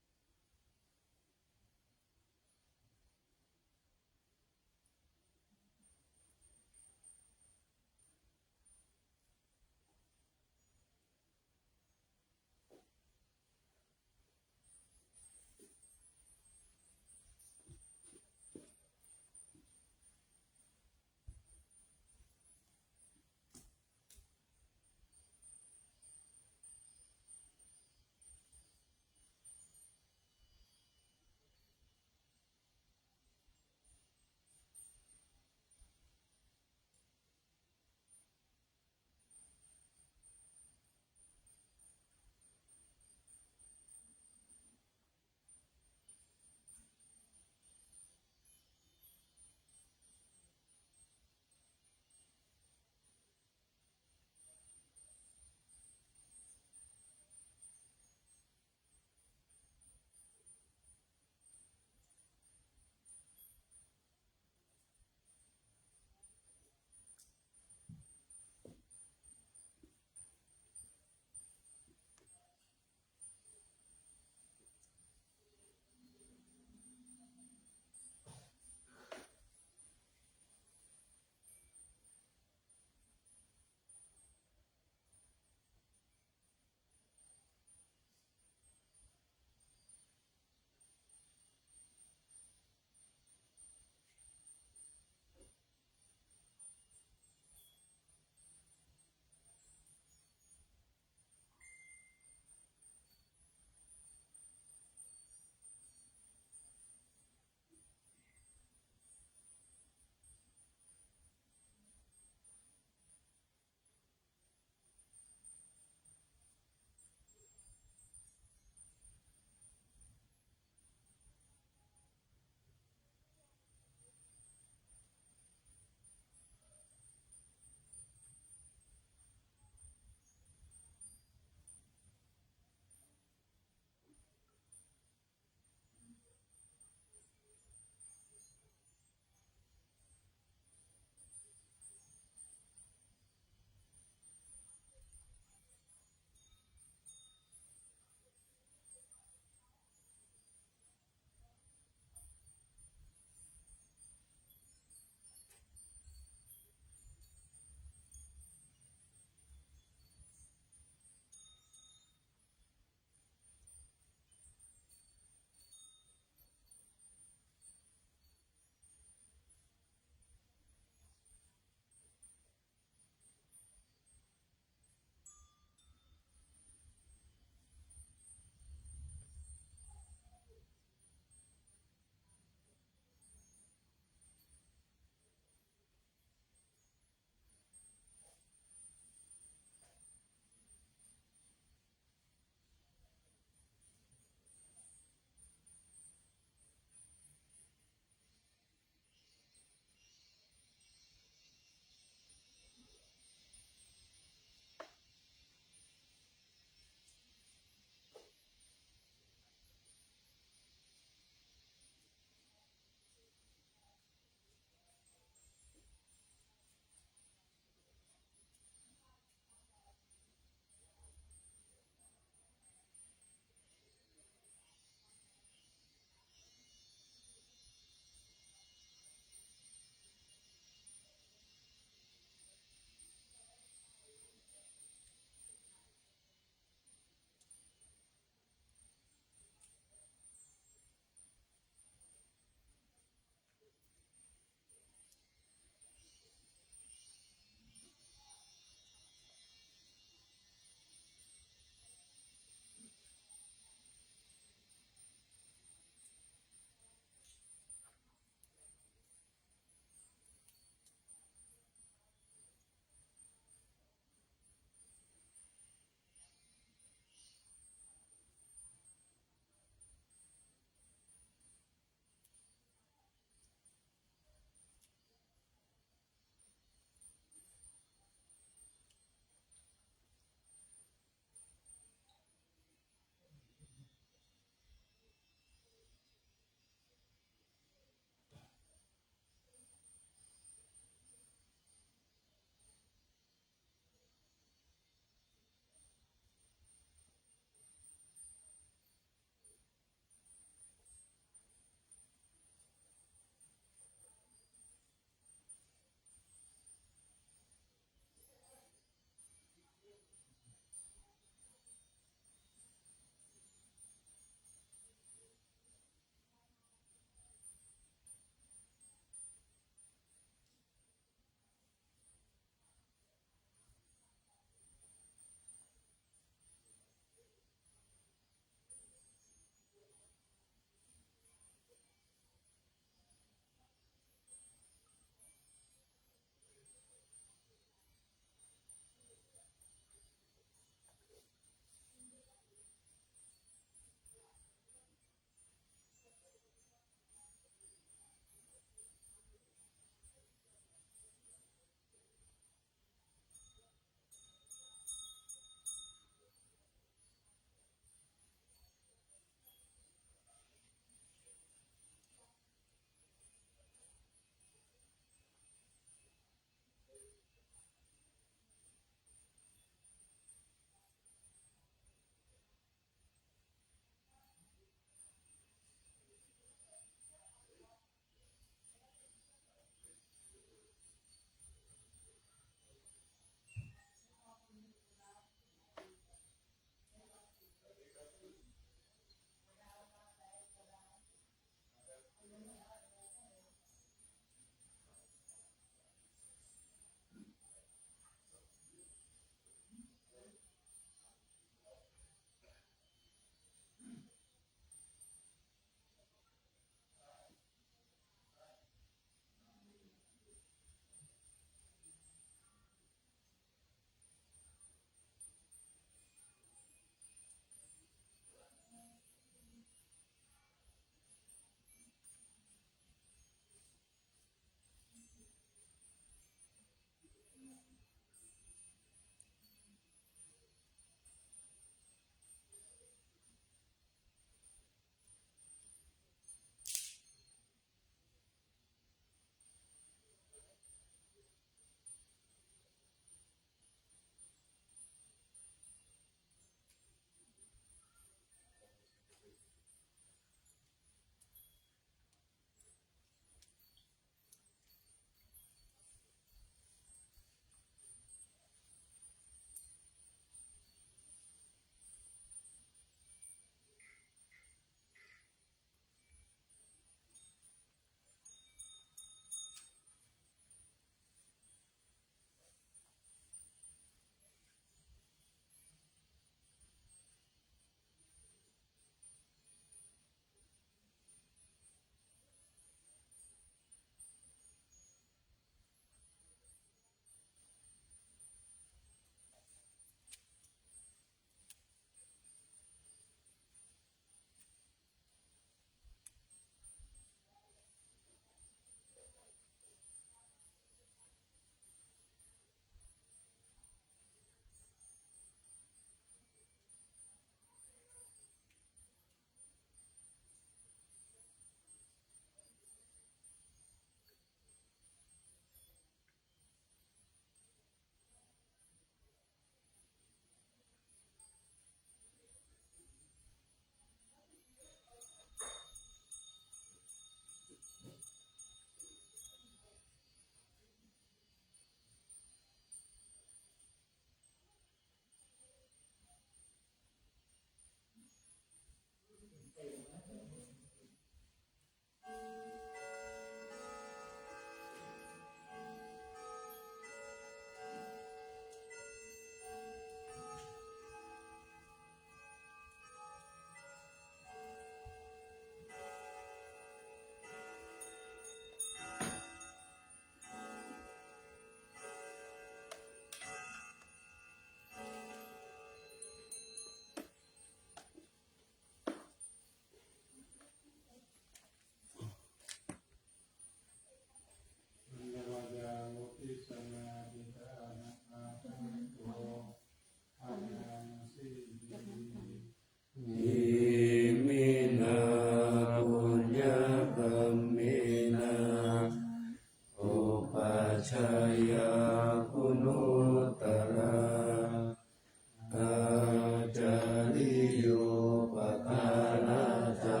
Dārā ca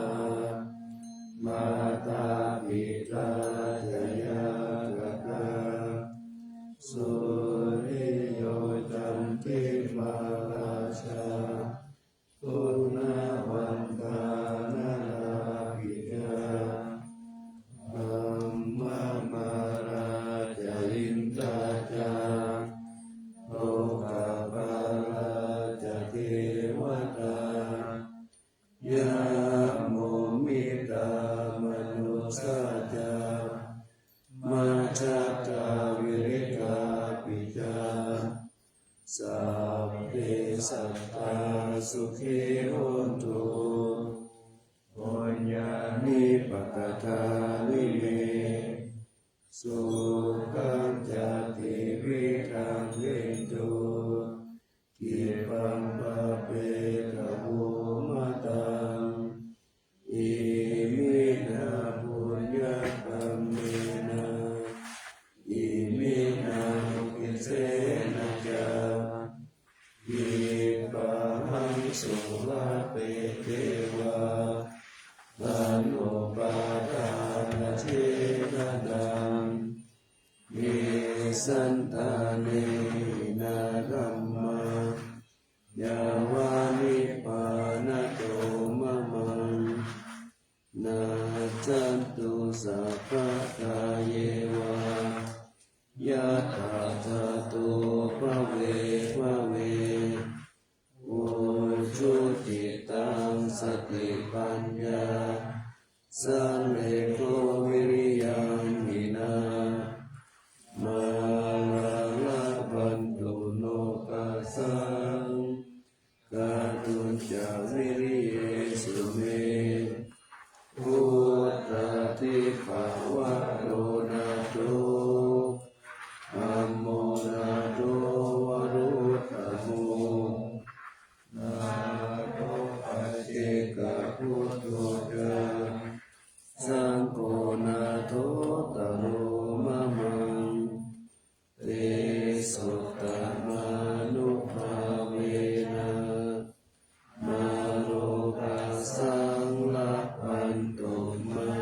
mātā pitā ca ñātakā, suriyo candimā rājā, guṇavantā narāpi ca. Brahmamārā ca indā ca, lokapālā ca devatā, yamo mittā manussā ca, majjhattā verikāpi ca. Sabbe sattā sukhī hontu, puññāni pakatāni me, sukhañca tividhaṃ dentu, khippaṃ pāpetha vomataṃ. Iminā puññakammena, iminā uddisena ca, khippāhaṃ sulabhe ceva, anupādānachedanaṃ. Ye santāne hīnā dhammā, yāva nibbānato mamaṃ, nassantu sabbadā yeva, yattha jāto bhave bhave. Ujucittaṃ satipaññā, sallekho viriyamhinā, mārā labhantu nokāsaṃ, kātuñca viriyesu me. Vutthitāpi pavattho nattho, dhammo nattho varuttamo, nattho paccekabuddho ca, saṅgho nattottaro mamaṃ. Tesottamānubhāvena, mārokāsaṃ labhantu mā.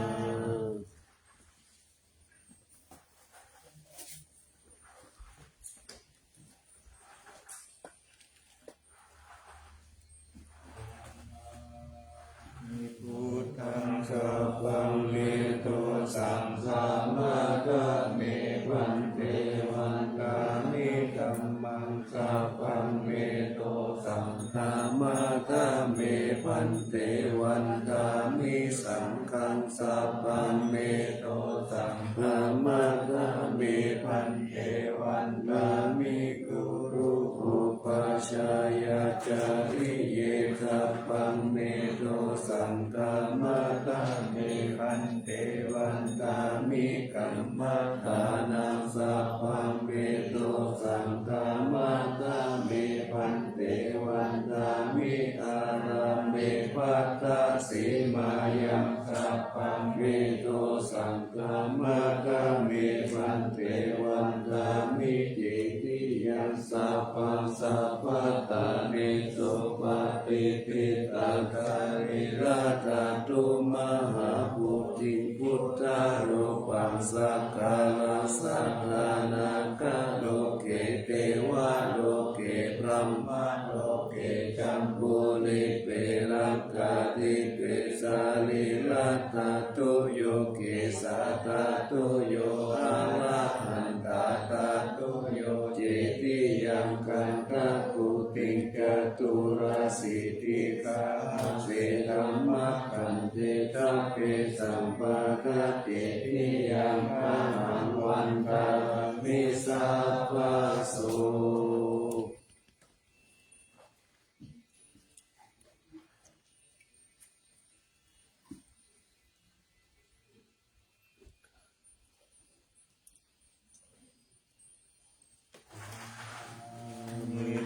Buddhaṃ sabbaṃ me dosaṃ khamatha me bhante, vandāmi dhammaṃ sabbaṃ me dosaṃ khamatha me bhante, vandāmi saṅghaṃ sabbaṃ me dosaṃ khamatha me bhante, vandāmi guru upajjhāyācariye sabbaṃ me dosaṃ khamatha me bhante, vandāmi kammaṭṭhānaṃ sabbaṃ me dosaṃ khamatha me bhante, vandāmi ārāme bhaddasīmāyaṃ sabbaṃ me dosaṃ khamatha me bhante, vandāmi cetiyaṃ sabbaṃ sabbaṭṭhānesu patiṭṭhitaṃ sārīradhātu mahābodhiṃ buddharūpaṃ sakkārajjhānakālo ke devaloke brahmaloke jambudīpe laṅkādīpe sārīradhātuyo kesādhātuyo arahatadhātuyo cetiyaṃ gandhakuṭiṃ caturāsītisahassedhammakkhandhe sabbe sabbakāyacetiyaṃ ahaṃ vandāmi sabbaso.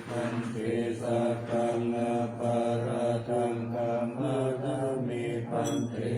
Bhante, sabbaṃ aparādhaṃ khamatha me bhante,